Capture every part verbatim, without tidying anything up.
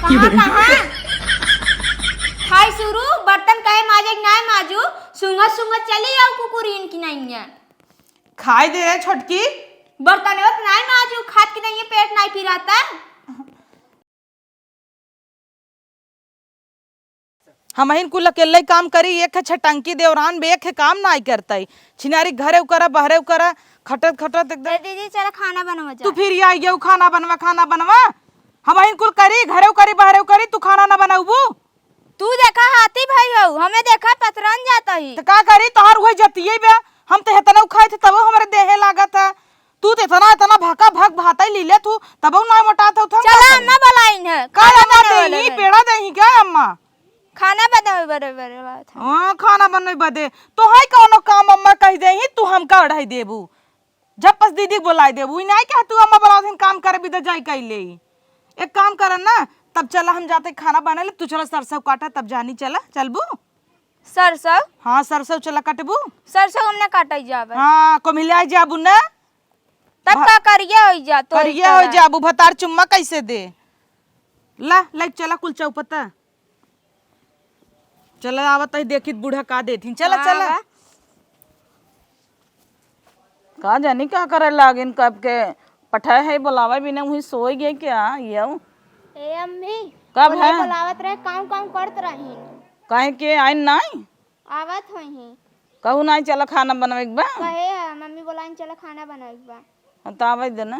कहाँ, कहाँ? खाई शुरू, बर्तन काहे माजे के नाय माजू, सूंघत सूंघत चली जाऊ कुकुरिन की नैया। खाई दे छोटकी। बर्तन होत नाय माजू, खात की नैया, पेट नाय पिराता। हमहिन कुल अकेले काम करी, एक छटंकी देवरान बे एक काम नाय करतई। छिनारी घरे उकरा, बहरे उकरा, खटत खटत एकदम। ए दीदी, चला खाना बनवा जा। तू फिर आई गयू खाना बनवा, खाना बनवा। हमहिन कुल करी, घरे उकरी, बहरे उकरी, तू खाना ना बनउबू? तू देखा हाथी भाई हऊ, हमें देखा पतरन जात ही। त का करी, तोहार उहे जतिये बे। हम त हेतना खाइत ह, तबो हमरे देहे लागत है। तू त एतना, एतना भका भक भातई ली लेत हू, तबहु नाय मोटात हऊ, त हम का चला, करी? अम्मा बुलाइन है, का खाना अम्मा बनावे देही, लगे। पेड़ा देही का अम्मा? खाना बनावे बरे बरे बात है। हाँ, खाना बनवे बदे। तोहई कौनो काम अम्मा कहि देही, तू हमका अढ़ाई देबू। जब पस दीदी के बोलाइ देबू, ई नाय कह तू अम्मा बुलावत हिन काम करे बिदे जाई कइ लेई। एक काम करन ना, तब चला हम जाते खाना बनाइ ले, तू चला सरसों काटा, तब जानी चला, चलबू? सरसों? हाँ, सरसों चला कटबू। सरसों हम ना काटइ जाबे। हाँ, कोम्हिलाइ जाबू ना। तब भा-, का करिया होइ जा, तो करिया होइ जाबू, भतार चुम्मा कइसे दे? ला, लइके चला कुल चौपत्ता। चला आवत ही, देखित बूढ़ा का देथिन। चला, हाँ, चला। बा। का जानी का करे लागिन, कब के पठाए है, बोलावे बिना वहीं सोई गए क्या, ये? ए अम्मी, का उन्हें भा? बोलावत रहे, काम, काम करत रही। काहे के आइन नाई? आवत होइहीं। कहू नाई चला खाना बनावे के बा? कहे है, मम्मी बोलाइन चला खाना बनावे के बा। हाँ, त आवे दे ना।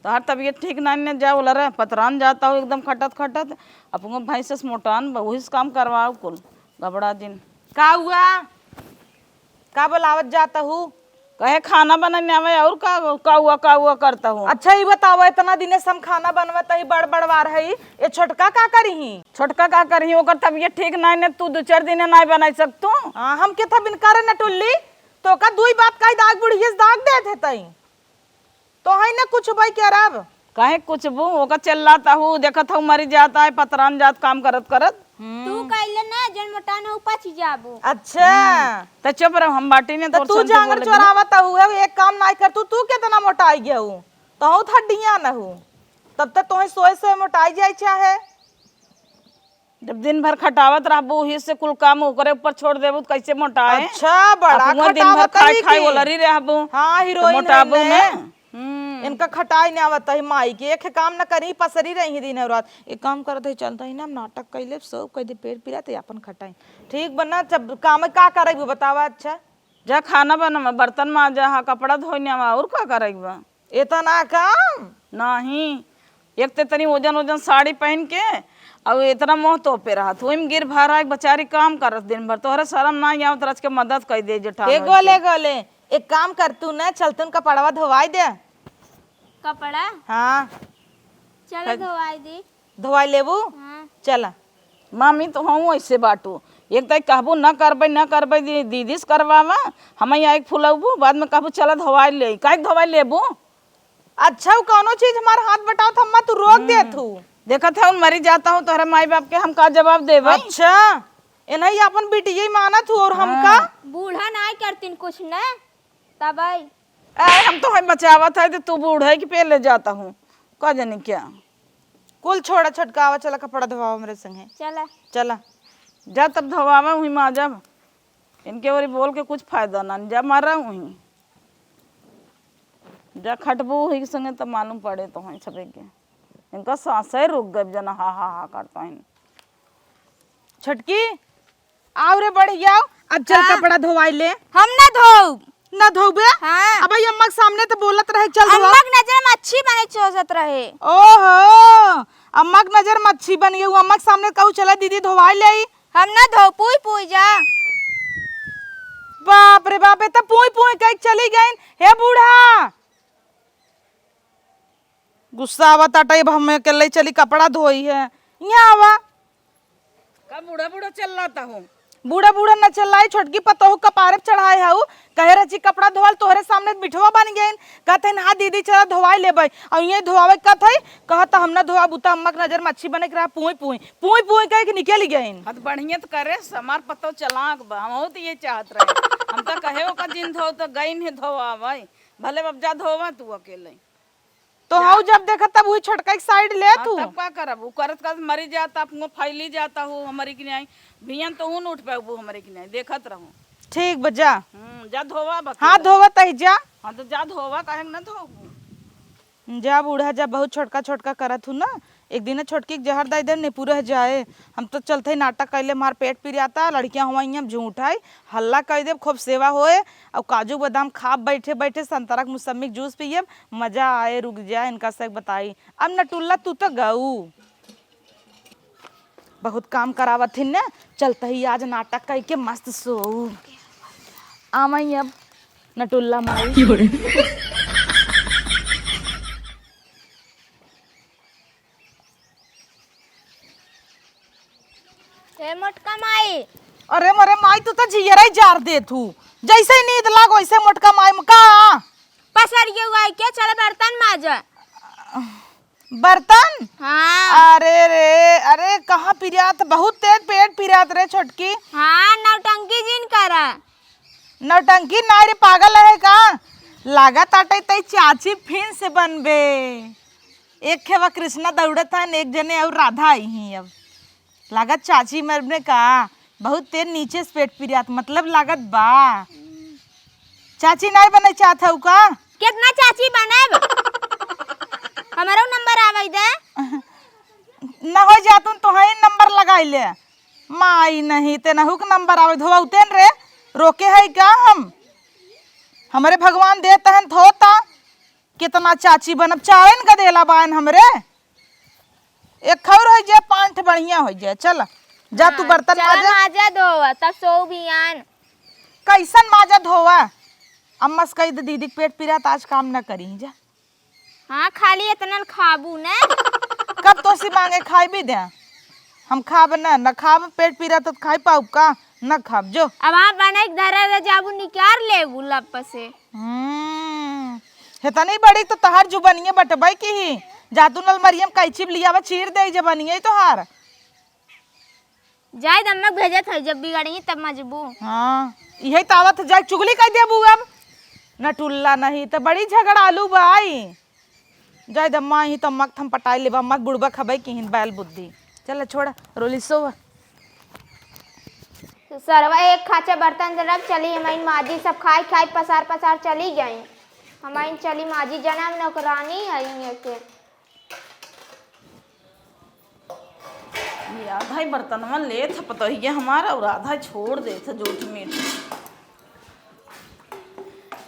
तोहार तबियत ठीक नाई ने जा बोला रे, पतरान जाता हूँ एकदम खटत खटत। अपनो भैंस से मोटान बा, वही से काम करवाओ कुल। गबड़ा दिन। का हुआ? का बोलावत जाता हूँ? कहे खाना बनाने आवे और का, का हुआ, का हुआ करता हूँ। अच्छा, ई बतावा, इतना दिने से हम खाना बनवत ही, बड़ बड़वार है, ये छोटका का करिही? छोटका का करिही? ओकर तबियत ठीक नाई ने, तू दू चार दिने नाई बनाई सकतू। हाँ, हम के था बिन करे न टुल्ली, तो का दुई बात कही दाग बुढ़िए से दाग देत है तई। तोहई न कुछ बई करब। काहे कुछ बू? ओका चिल्लाता हूँ, देखत हूँ मरी जाता है, पतरान जात काम करत करत। तू कइले ना, जन मोटा न उपच जाबू। अच्छा। हम्म। त चुप रह, हम बाटी ने त तोर तू संग जांगर बोले दे। चोरावत हूँ, एक काम नाई कर, तू, तू केतना मोटाई गया हूँ, तहू थड्डिया न हूँ, तब तक तोहे सोए सोए मोटाई जाए चाहे। जब दिन भर खटावत रहबू, उही से कुल काम ओकरे ऊपर छोड़ देबू, त कैसे मोटाए? अच्छा, बड़ा अब हुआं दिन भर खटावत खाए ही खाए के। ओलरी रहबू, हाँ, त हीरोइन मोटाबू है ना। हम्म। इनका खटाई नहीं आवत है माई के, एक काम न करी, पसरी रही दिन और रात। एक काम करत है, चलता ही ना, हम नाटक कैले, सब कह दे, पेट पिरात है, अपन खटाई। ठीक बना, जब काम का करे बतावा, अच्छा? जा खाना बनावा, बर्तन माजा, हाँ, कपड़ा धोने आवा, और का करे बा? एतना काम? नहीं, एक ते तनी ओजन ओजन साड़ी पहन के, और एतना मोह तो पे रहत, वही में गिर भरा एक बेचारी काम करत दिन भर, तोहरे शर्म ना आवत, रच के मदद कर दे जेठान ए होई गोले के। गोले, एक काम कर तू ना, चल तू कपड़वा धोवाई दे। कपड़ा? हाँ। चलो कल धोवाई दी। धोवाई लेबू? हाँ। चला। मामी तो हूँ ऐसे बाटू, एक ताई कहबू ना करबे, ना करबे, दी-, दीदी से करवावा, हम यहाँ एक फुलौबू, बाद में कहबू चला धोवाई ले, काहे के धोवाई लेबू? अच्छा, उ कौनो चीज हमार हाथ बटावत, अम्मा, तू रोक हम्म। देत हूँ। देखत है, उन मरी जाता हूँ, तोहरे माई बाप के हम का जवाब देबै? अच्छा, इन्हें अपन बिटिया ही मानत हूँ और हमका? हाँ। बूढ़ा नाई करतीन कुछ न, तब आई। ए, हम तो है बचावत है, तो तू बूढ़ा है कि पहले जाता हूँ, का जानी क्या? कुल छोड़ा, छोटका आवा, चला कपड़ा धोवावा हमरे संगे। चला। चला। जा तब धोवावा, वहीं माजब। इनके ओरी बोल के कुछ फायदा ना, जा मारा वहीं। जा खटबू वही के संगे तब मालूम पड़े तो हैं सबे के। इनका सांसें रुक गए जना हा हा हा करता है। छोटकी, आओ रे बढ़िया, आओ। अब चल का? कपड़ा धोवाई ले। हम ना धोब। ना धोबे? हाँ। अब ई अम्मा के सामने तो बोलत रहे, चल धोवा। अम्मा के नजर में अच्छी बने चोसत रहे। ओहो, अम्मा के नजर में अच्छी बन गई, अम्मा के सामने कहू चला दीदी धोवाई ले आई। हम ना धो, पुई पुई जा। बाप रे बाप, ए तो पुई पुई कह के चली गई। हे बूढ़ा, गुस्सा आवत आटे, अब हम अकेले चली कपड़ा धोई है। यहाँ आवा। का बूढ़ा बूढ़ा चिल्लाता हो? बूढ़ा बूढ़ा न चिल्लाई, छोटकी पतोहू कपारे पे चढ़ाए हऊ। कहे रची कपड़ा धोवल तोहरे सामने बिठवा बन गइन। कहते हैं, "हाँ दीदी, चला धोवाई लेबै।" और ये धोवावे कहत है, कहत हम ना धोवा बुता, अम्मा के नजर में अच्छी बने के रहा, पुई पुई, पुई पुई कह के निकल गइन। हाँ, तो बढ़िया तो करे, हमार पतो चलाक बा, हम तो ये चाहत रहे। हम तो कहे ओका जिन धो तो गइन है धोवावे, भले अब जा धोवा तू अकेले। तो जा। हऊ जब देखत तब वही छोटका के side लेत हाँ, हूँ। तब का करब? उ करत करत मरी जाता, अपनो फैली जाता हो हमरी के न्याय। भियन तो ऊन उठ पाबू हमरी के न्याय, देखत रहू। ठीक बा, जा। हम्म, जा धोवा बा हाँ, के। धोवा तही जा। हाँ, तो जा धोवा, काहे के ना धोबू? जा बूढ़ा जा, बहुत छोटका छोटका करत हूँ ना। एक दिन छोटकी के जहर दे दे, निपुरह जाए। हम तो चलते ही नाटक कैले, मार पेट पिराता, लड़कियाँ हुआ हम झूठ है, हल्ला कर देब, खूब सेवा होए, और काजू बादाम खाब बैठे बैठे, संतरा के मौसमी के जूस पियब, मजा आए। रुक जा, इनका से बताई। अब नटुल्ला तू तो गऊ, बहुत काम करावत हिन ने, चलते ही आज नाटक कई के मस्त सोऊ। आमई अब नटुल्ला माई। ए मोटका माई। अरे मोरे माई, तू तो जियरा ही जार देत हू। जैसे ही नींद लाग वैसे मोटका माई में का? पसरिया हुआ है क्या? चल बर्तन माज। बर्तन? हाँ। अरे रे, अरे कहाँ पिरात, बहुत तेज पेट पिरात रे छोटकी। हाँ, नौटंकी जिन करा। नौटंकी नाई रे, पागल है का? लागत आटे तई चाची फिन से बनबे। एक खेवा कृष्णा दौड़त हन, एक जने और राधा आई ही अब। लागत चाची मरबे का, बहुत तेज नीचे से पेट पिरात, मतलब लागत बा। चाची नाई बने चाहत हऊ का? कितना चाची बनब? हमरो नंबर आवे दे। न हो जा, तुम तो है नंबर लगाई ले। माई नहीं, ते नहुक नंबर आवे धोवा उतेन रे, रोके है का हम? हमरे भगवान देत हन धोता। कितना चाची बनब, चारे न गदेला बायन हमरे। एक खौर होइ जाए, पाँच ठे बढ़िया होइ जाए। चल, जा तू हाँ, बर्तन चल माजा। माजा धोवा, तब सोऊ बियान। कैसन माजा धोवा? अम्मा से कही दे, दीदी के पेट पिरात, आज काम न करी जा। हाँ, खाली इतना खाबू ने। कब तो सी मांगे खाई भी दे? हम खाब न, न खाब, पेट पिरात तो खाई पाउब का? न खाब जो। अब आप बने के धरे रह जाबू, निकार लेबू लप से। हम्म, हेतनी बड़ी तो तहार जुबनिये बटबै की ही। जा तू नलमरियम कैंची लियावा, चीर दे जबनिये तोहार। जाए दम्मक भेजत है, जब बिगड़ी तब मजबू। हाँ, इहे तो आवत है, जाए चुगली कर देबू अब। नटुल्ला नहीं तो बड़ी झगड़ालू बाई। जाए दम्मा ही तो अम्मा के थम पटाई लेबा, अम्मा के बुड़बा खबै की हिन बैल बुद्धि। चल छोड़, रोली सो। सरवा एक खाचा बर्तन जरब चली, हमाइन माजी सब खाई खाई पसार पसार चली गई। हमाइन चली माजी जनम नौकरानी है इनके। ये आधा ही बर्तनवा लेत है पतोहिया हमारा और आधा छोड़ देत है जूठ मीठ।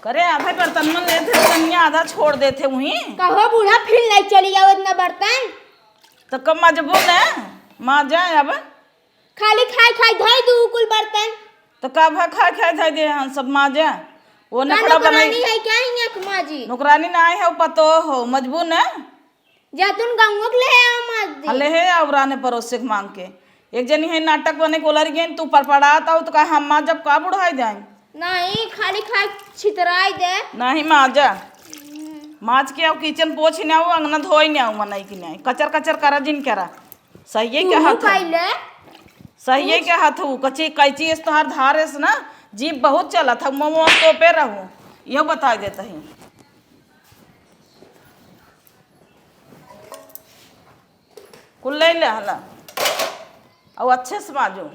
करे आधा ही बर्तनवा लेत है, कनिया आधा छोड़ देत है वहीं। कहो बूढ़ा फिर ले चली जाओ इतना बर्तन। तो कब माजबू ने? माजा अब। खाली खाई खाई धोई दू कुल बर्तन। तो का भा खाई खाई धोई दे हम सब माजा? वो का नखड़ा बनाई। नौकरानी है क्या यहाँ के माजी? नौकरानी ना है, वो पतो हो, मजबू ने? जा तुम गंगो के ले आओ माजी। हाँ, ले है, और आने पड़ोसे के मांग के। एक जनी है नाटक बने कोलर गेन, तू परपड़ात आओ तो कहा हम माजब का बुढ़ाई जाए? नहीं, खाली खाई छितराई दे। नहीं माजा। माज के आओ, किचन पोछ ने आओ, अंगना धोई ने आओ, मनई की नहीं। कचर कचर करा जिन करा। सही तू कहा था। खाई ले। सही कहा था, वो कच्ची कैची इस तोहार धार इस ना, जीभ बहुत चला था, मोमो तो पे रहूं। यह बता देता है। कुल ले ले हला। और अच्छे से माजो।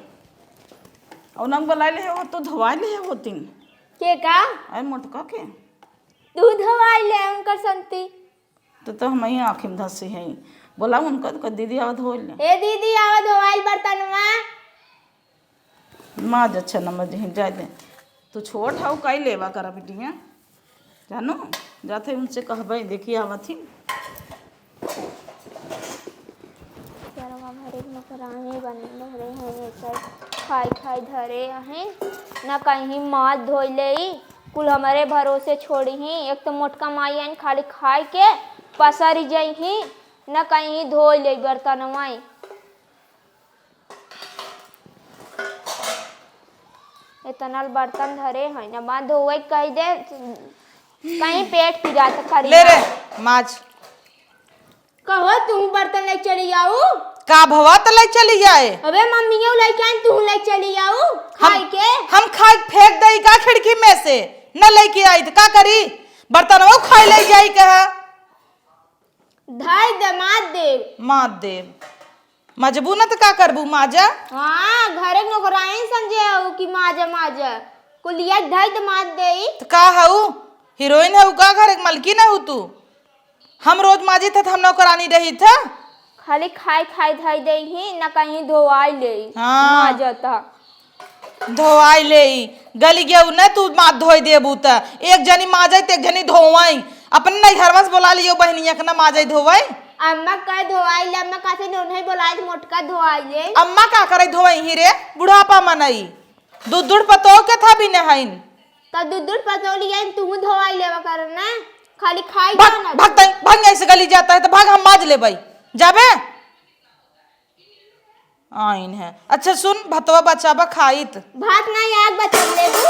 और नंग बुला ले हो, तो धोवा ले हो तीन। के का? अरे मोटका के। तू धोवाई ले उनकर संती। तो, तो हम ही आँखी में धंसी हैं। बोला उनका तो कह, "दीदी आवा धोई ले।" ए दीदी आवा धोवाइल बर्तनवा। माज अच्छा न मज ही जाए दे। तू छोट हऊ, काई लेवा करा बिटिया। जानो, जाते उनसे कहबे, देखी आवत ही। सरवा भरे के नौकरानी बने नहरे हैं, ये सब खाई खाई धरे हैं, न कहीं माथ धोई लेई, कुल हमरे भरोसे छोड़ी ही। एक तो मोटका माई आइन खाली खाई के पसरी जाई ही, न कहीं धोई लेई बर्तनवा। इतना बर्तन धरे हैं, न माथ धोवे के कही दे, कहीं पेट पिरात करी ले रे, ना। माज। कहो, तू बर्तन ले चली आऊ। का भवा त ले चली आए? अबे मम्मियों लेके आई, तू ले चली आऊ, हम, खाई के। हम खाई फेंक दई का खिड़की में से? न लेके आई त का करी? बर्तनवा खाई ले जाई कहा। धइ दे, माज देब। माज देब। मजबू न त का करबू, माजा? हाँ, घरे के नौकराइन समझे हउ कि माजा, माजा। कुलिया धइ दे, माज देई। त का हउ? हीरोइन हउ का? घरे के मलकिन हउ तू? हम रोज माजित ह त हम नौकरानी रहित ह? खाली खाइ खाइ धइ देइहीं, न कहीं धोवाइ लेई। हाँ। माजत ह। धोवाइ लेई। गलि गेउ न तू माज धोइ देबू त। एक जनी माजइ त एक जनी धोवइ। अपने नइहरवा से बोलाइ लियो बहिनिया के न माजइ धोवइ। अम्मा कहे धोवाइ ले, अम्मा कहे से नोनहइ बोलाइ ले, मोटका धोवाइ ले। अम्मा का करइ धोवइहीं रे? बुढ़ापा मनई। दुद्दुर पतोह के था भी नहइन। त दुद्दुर पतोह लियाइन, तुहूँ धोवाइ लेवा कर न। खाली खाइ भग, जाना। भग तई, भग, यहीं से गलि जात ह त भग, हम माज लेबइ। जाबे? आइन है। अच्छा सुन, भतवा बचाबा खाइत। भात नाहीं, आग बचा लेबू।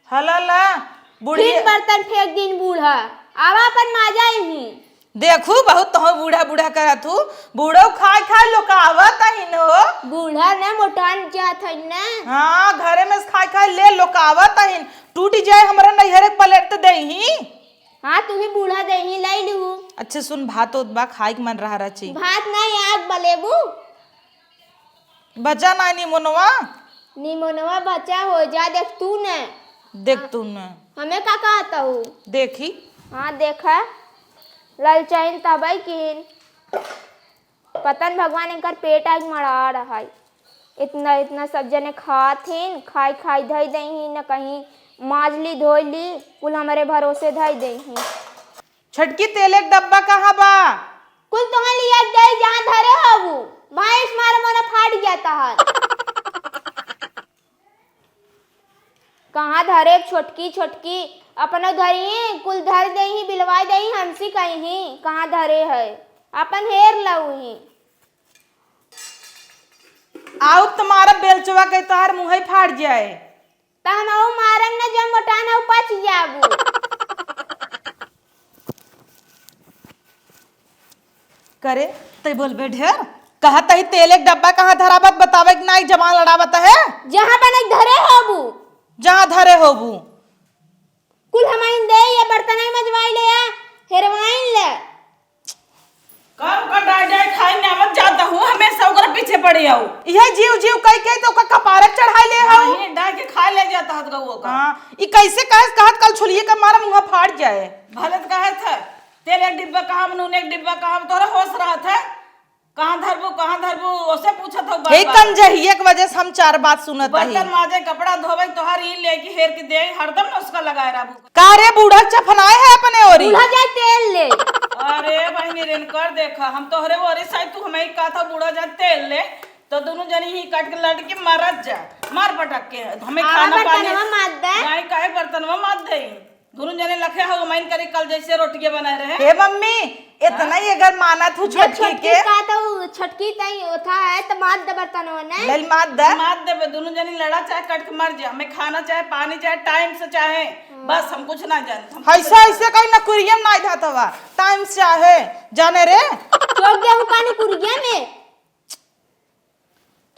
हला ला, बुढ़िया। फिर बर्तन फेंक दिन बूढ़ा। आवा अपन माजा इहीं। देखू, बहुत तोहू बूढ़ा बूढ़ा करत हू। बूढ़ो खाइ खाइ लोकावत अहिन हो। बूढ़ा न मोटान जात है न। हाँ, घरे में से खाइ खाइ ले लोकावत अहिन। टूटि जाए हमरा नइहरे के प्लेट त देइहीं। हाँ, तुही बूढ़ा देइहीं, लइ लिहू। अच्छा सुन, भात होत बा, खाइ के मन रहा रची। भात नाहीं, आग बलेबू। बचा नाहीं निमोनवा? निमोनवा बचा होइ जा, देख तू न। देख तू न। हमें का कहत हू? देखी। हाँ, देखा। ललचाइन तबइ किन। पता न भगवान इनकर पेट आइ मरा रहइ। इतना, इतना सब जने खात हीं, खाइ, खाइ धइ देइहीं, न कहीं माज ली, धोइ ली, कुल हमरे भरोसे धइ देइहीं। छोटकी, तेले के डब्बा कहाँ बा? कुल तोहइ लिया के जाई, जहाँ धरे होबू। भैंस मारे मने फाट जाता है। कहाँ धरे छोटकी, छोटकी, अपनो धरी, कुल धर देइहीं, बिलवाइ देइहीं, हमसी कइहीं, कहाँ धरे है, अपन हेर लउहीं। आउब त मारब बेलचवा के, तोहार मुँहइ फाट जाए। त हमहू मारब न, जब मोटान हउ पच जाबू। करे, तइ बोलबे ढेर। कहत ही तेले के डब्बा कहाँ धराबत, बतावे के नाहीं, जबान लड़ावत है। जहाँ बने धरे होबू। जहाँ धरे होबू। कुल हमइन दे, ये बर्तन ही मजवाइ ले, या हेरवाइन ले। का ओकर डाय डाय खाइ नावत जाता हूँ, हमेसा ओकरा पीछे पड़े आउ। इहे जीव जीव कइ के त ओकर कपारे चढ़ाइ ले हउ। नहीं, डाय के खाइ ले जाता हत गउओ का। हाँ, ई कइसे कहस, कहत कल छुलिए के मारा मुँह फाट जाए। भले त कहत है, तेल एक डिब्बा कहाँ, नून एक डिब्बा कहाँ, तोहरा होस रहत है? कहाँ धरबू, कहाँ धरबू, ओसे पूछत हउ बार हे बार। कंजहिए के वजह से हम चार बात सुनत हई। बर्तन माजे, कपड़ा धोवे, तोहार ई लेके हेर के दे, हरदम न उसका लगाए रहबू। का रे बूढ़ा चफनाए है अपने ओरी? बूढ़ा जाए तेल ले। अरे बहिनी रेन कर देखा, हम तोहरे ओरी साई, तू हमें कहत हउ बूढ़ा जाए तेल ले, तो दुनू जनी ही कट के लड़ के मरत जा, मार पटक के। हमें आवा खाना पानी बर्तनवा माज दे। नहीं, काहे बर्तनवा माज दे? दुनू जने लखे हउ, हमाइन करी कल जइसे रोटिये बनाए रहे। हे मम्मी, इतना ही अगर मानत हूँ जब छोटकी छोटकी के। का तो छोटकी तई ओथा है तो माज दे बर्तनवा ने। ले माज दे। माज देबे, दुनू जनी लड़ा चाहे कट के मर जा, हमें खाना चाहे, पानी चाहे, टाइम से चाहे, बस हम कुछ ना जानत, हम कुछ ऐसा, ना ऐसे कहीं ना कुरियम ना जात हवा, टाइम से चाहे, जाने रे। चोक गेहूं पानी कुरिया में।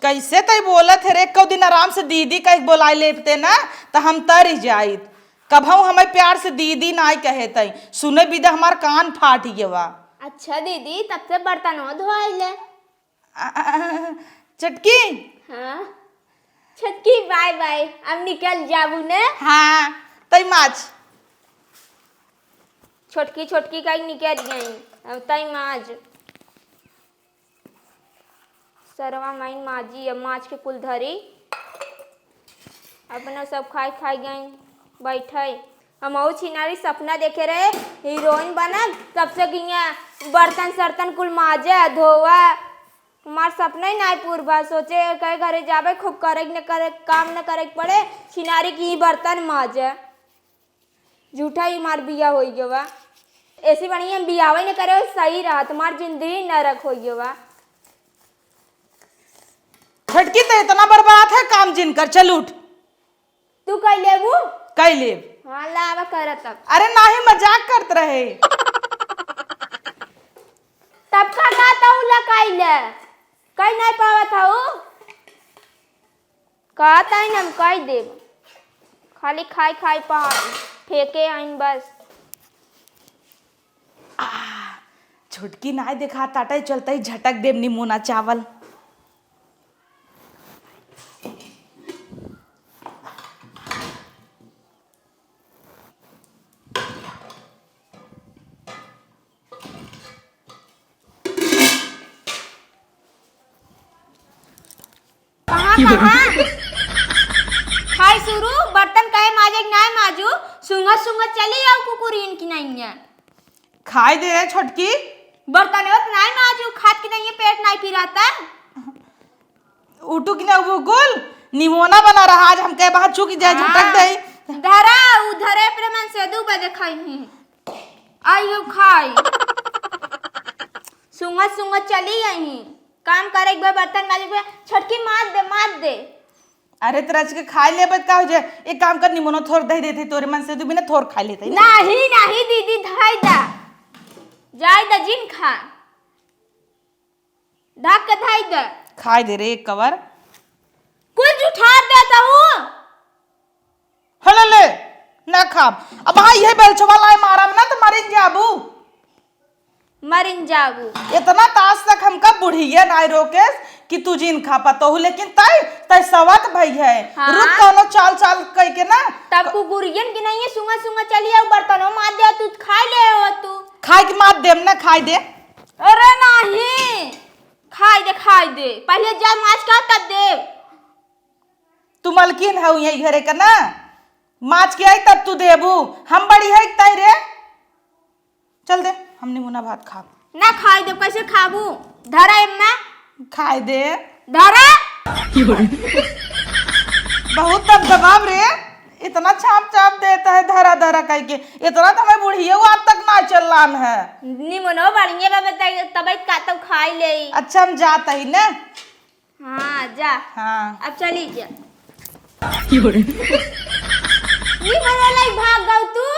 कइसे तइ बोलत है रे? एक्कउ दिन आराम से दीदी कहि के बोलाइ लेते ना, त हम तरि जाइत। कबहूँ हमें प्यार से दीदी नाहीं कहे तइ। सुने बिदा हमार कान फाटि गवा। अच्छा दीदी, तब से बर्तनो धोआइ ले। आ, आ, आ, छोटकी। हाँ। छोटकी, बाय बाय। अब निकल जाबू ने? हाँ, तइ माज। छोटकी, छोटकी कहि निकल गई। अब तइ माज। सरवा माइन माजी, अब माज के कुल धरी। अपना सब खाइ खाइ गइन, बैठइ। हमहू छिनारी सपना देखे रहे, हीरोइन बनब, तब से गिया बर्तन सर्तन कुल माजे, धोवा। हमार सपना ही नाहीं पूर भा, सोचे कहे घरे जाबे, खूब करे न करे, काम न करे के पड़े, छिनारी की बर्तन माजे। झूठा ही हमार बिया होइ गवा। ऐसी बढ़िया हम बियावे न करे, सही रहा, तुम्हार जिंदगी नरक होइ गवा। छोटकी, तो इतना बर्बाद है काम जिन कर, चल उठ। तू कइ लेबू? कइ लेब। हाँ, लावा कर तब। अरे नाहीं, मजाक करत रहे। तब का, का तऊ ला कइ ले? कइ नाहीं पावत हऊ? कहत हइन हम कइ देब, खाली खाइ खाइ पहा-, फेंके हइन बस। आ, छोटकी नाय देखा ताटे, चलतई झटक देब निमोना चावल। कहाँ, कहाँ? खाई शुरू, बर्तन काहे माजे के नाय माजू, सूंघत सूंघत चली आऊ कुकुरियन की नाई है। खाई दे रे छोटकी। बर्तन होत नाय माजू, खात की नाई है, पेट नाय पिराता। उठू कि ना वो गोल निमोना बना रहा, आज हम कहे बाहर छू की जाए झटक हाँ। दे। धरा, उ धरे प्रेमन से दू बजे खाई ही। आइयो खाई। सुंगत सुंगत चली आई। काम करे के बा, बर्तन माजे के बा, छोटकी माज दे, माज दे। अरे त रच के खाई लेबे त का हो जाए? एक काम कर, निमोनो थोर दे देते तोरे मन से, तू बिना थोर खाई लेते। नहीं, नहीं दीदी, धाई दा। जाई दा जिन खा। ढक के धाई दा। खाई दे रे एक कवर। कुल जुठार देता हूँ। हले ले, ना खाब। अब हाँ, ये बेलचवा लाए मारा में ना तो मरिन जाबू। मरिन जाबू। इतना तास तक हमका बुढ़िया नाय रोकेस कि तू जिन खा पातो हूँ, लेकिन तय, तय सवत भई है। हाँ। रुक कौनो चाल चाल कई के ना। तब कुकुरियन की नहीं है, सुंगा सुंगा चली आऊ, बर्तनों मार दे, तू खाई ले हो तू। खाए के मार देम ना, खाई दे। अरे नहीं, खाई दे, खाई दे, पहले जा माज का तब दे। तू मलकिन हऊ यही घरे का ना, माज के आई तब तू देबू, हम बड़ी है तय रे। चल दे, हम निमुना भात खाब। ना खाई दे, कैसे खाबू? धरा एम्मा। खाई दे। धरा। बहुत दबदबाब रे, इतना छाप छाप देता है धरा धरा कह के, इतना तो हमें बुढ़िया आज तक ना चलान है। निमनो बढ़िया बा, तब, तब का तब खाई ले। अच्छा, हम जात ही ना। हाँ, जा। हाँ। अब चली जा। की बोले? ई बने लाई भाग गऊ तू।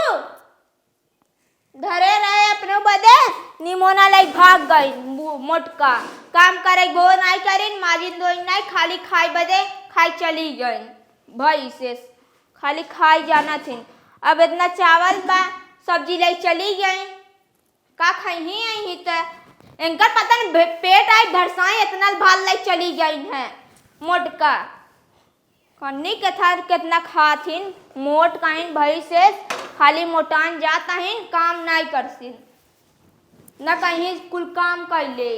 धरे रहे अपने बदे, निमोना लाई भाग गई। मो-, मोटका काम करे वो नाई करिन, माजिन दोई नाई, खाली खाई बदे खाई चली गई। भई से खाली खाई जाना थिन। अब इतना चावल बा, सब्जी लाई चली गई। का खइही अइही त? इनकर पता नहीं भे-, पेट आई भरसाई इतना भाल लाई चली गई है मोटका। कन्नी के थार कितना खाथिन, मोट काइन भई से खाली मोटान जात हिन, काम नाई करसिन। न कहीं कुल काम कर ले।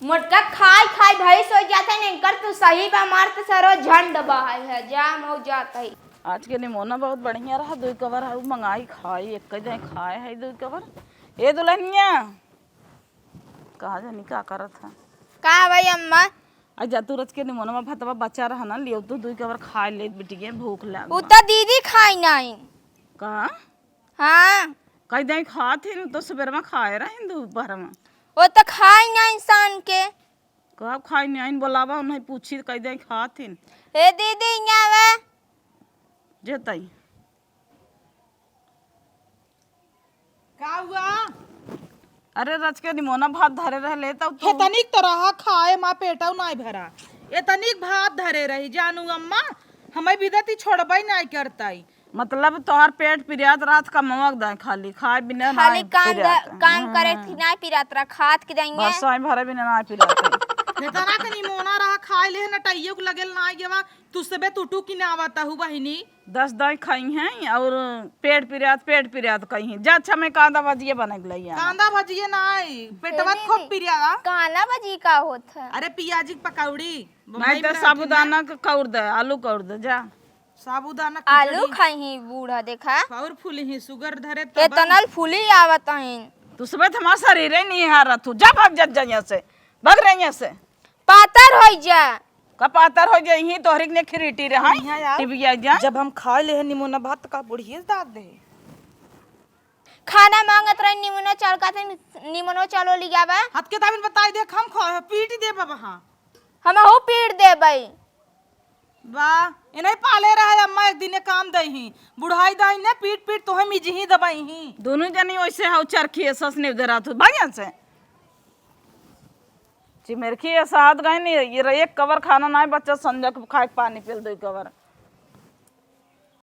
मोटका खाई खाई भई सो जात है, इनकर तो सही बा, मार तो सरो झंड बहाई है, जाम हो जात है। आज के निमोना बहुत बढ़िया रहा, दुई कवर हऊ मंगाई खाई, एक जाए खाए है दुई कवर। ए दुल्हनिया, कहाँ जानी का करत है? का भाई अम्मा? आ जा तू रच के निमोना भतवा बचा रहा ना, लियो तू दुई कवर खाए ले बिटिया, भूख लाग उ बा। तो दीदी खाई नहीं। कहाँ? हाँ। कई दई खात ही, तो सुबेर में खाए रही दोपहर में। वो तो खाई ना इंसान के। कब खाई नहीं, बोलावा उन्हें पूछी, कई दई खात ही। ए दीदी, यहाँ आवे। जेतई। का हुआ? अरे रच के निमोना भात धरे रहले तब तू हे तनिक तो रहा खाए, माँ पेटऊ नाई भरा। ए तनिक भात धरे रही जानू अम्मा, हमें बिदती छोड़बई नाई करताई। मतलब तोहार पेट पिरियात रात का मवक दाए खाली, खाए बिना खाली नाई काम पिरियात। ध-, काम करे हम्म। थी नाई पिरात रहा, खात की देंगे। बस आई भरे बिना नाई पिरियात। इतना के निमोना रहा खाए ले नटइयो के लगेल नाई गेवा, तू सबे टूटू की ना आवता हूँ बहिनी। दस दाई खाई हैं और पेट पिरियात, पेट पिरियात कही हैं। जा अच्छा मैं कांदा भजिया बना के लाई आवा। कांदा भजिया नाई, पेटवा ए खूब दीदी, पिरिया। कांदा भजी का होत है? अरे पियाजी की पकौड़ी। नहीं तो साबूदाना के कौर दे, आलू कौर दे, जा। साबूदाना आलू खिचड़ी। खाई ही बूढ़ा, देखा। और फूली ही, सुगर धरे तब। एतनल फूली आवत हईन। तू सबे तो हमार शरीर ही नहीं हारा तू। जा भाग जा, जा यहाँ से। भाग रहे यहाँ से। पातर होई जा। का पातर होई जा, यहीं तोहरी के ने खिरीटी रहे। बढ़िया यार। टिबिया जा। जब हम खा ले निमोना भात, का बुढ़िए दाद दे। खाना मांगत रही, निमोना चावल, कहते नि-, निमोनो चावल लियावा। हाथ के दाबिन बताई दे, हम खा, पीट दे बाबा, हाँ। हम हूँ पीट देबई। वाह, इन्हें पाले रहे अम्मा, एक दिन ये काम दे ही। बुढ़ाई दाई ने पीट पीट तोहे मिजही दबाई ही। दोनों जनी वैसे हौ चरखी है, सस ने उधर हाथ भाग यहाँ से। चिमेरखी है साथ गए नहीं, ये रहे एक कवर खाना ना बच्चा, संजय को खाए के पानी पिल दो कवर।